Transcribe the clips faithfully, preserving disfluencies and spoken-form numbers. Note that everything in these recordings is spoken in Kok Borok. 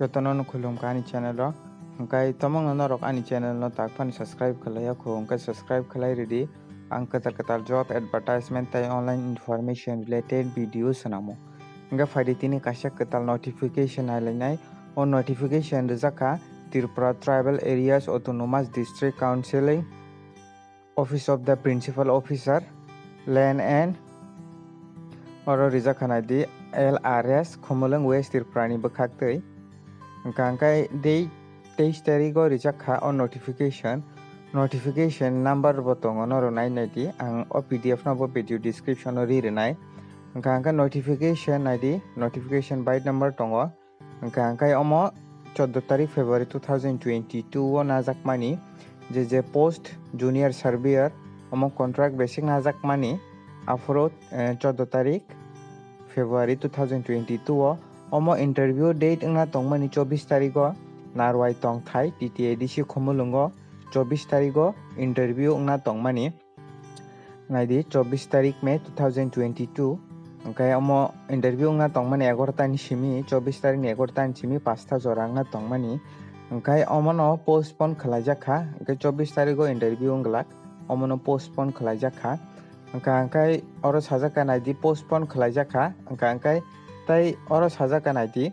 Jotono no khulumkha ani channel o. Hwnkhe tomongno norok ani channel no tak phano subscribe khlai ya kho, hwnkhe subscribe khlai ridi. Ang kwtal kwtal job advertisement tei online information related video swnamo. Hwnkhe phaidi tini kaisa kwtal notification nailainai. O notification rijak kha Tripura Tribal Areas Autonomous District Council Office of the Principal Officer, Land and oro rijak kha naidi L R S, Khumulwng, West Tripura ni bwkhak twi. Hwnkha hwnkhe dei teis tarigo rijak kha o notification. Notification number bo tongo, norok nai naidi. Ang o P D F no bo video description o ri rwnai. Hwnkha hwnkhe notification naidi, notification bite number tongo. Hwnkha hwnkhe omo chordo tarik February two thousand twenty-two o najakmani je je post junior surveyor, omo contract basic najakmani aphuru, eh, chordo tarik February two thousand twenty-two o. Omo interview date wngna tongmani chobbish tarigo, Narwai Tongthai, T T A D C Khumulwngo chobbish tarigo interview wngna tongmani. Naidi, chobbish tarik May two thousand twenty-two. Hwnkhe omo interview wngna tongmani egaroh ta ni simi, chobbish tarik ni egaroh ta ni simi pasta jora wngna tongmani. Hwnkhe omono postpone khlaijak kha, hwnkhe chobbish tarigo interview wng glak, omono postpone khlaijak kha. Hwnkha hwnkhe oro sajak kha naidi, postpone khlaijak kha, hwnkha hwnkhe tei oro sajak kha naidi,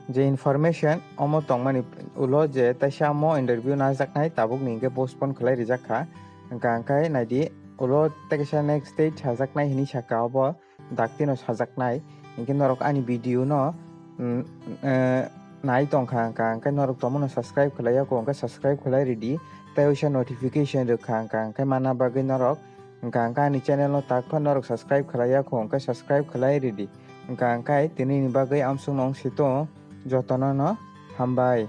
je information omo tongmani ulo je taisa omo interview najaknai, tabukni hwnkhe postpone khlai rijak kha. Hwnkha hwnkhe naidi, ulo tei kaisa next date sajaknai hinwi sakha, obo daktino sajaknai. Hinkhe norok ani video no, mm, eh, nai tongkha, hwnkha hwnkhe norok tomono subscribe khlai ya kho, hwnkhe subscribe khlai ridi. Tei uisa notification rwkha, hwnkha hwnkhe mana bagwi norok Hwnkha hwnkhe ani channel no tak phano norok subscribe khlai ya kho, hwnkhe subscribe khlai ridi. Hwnkha hwnkhe tini ni bagwi amsuk no wng si tongo, jotono no hambai.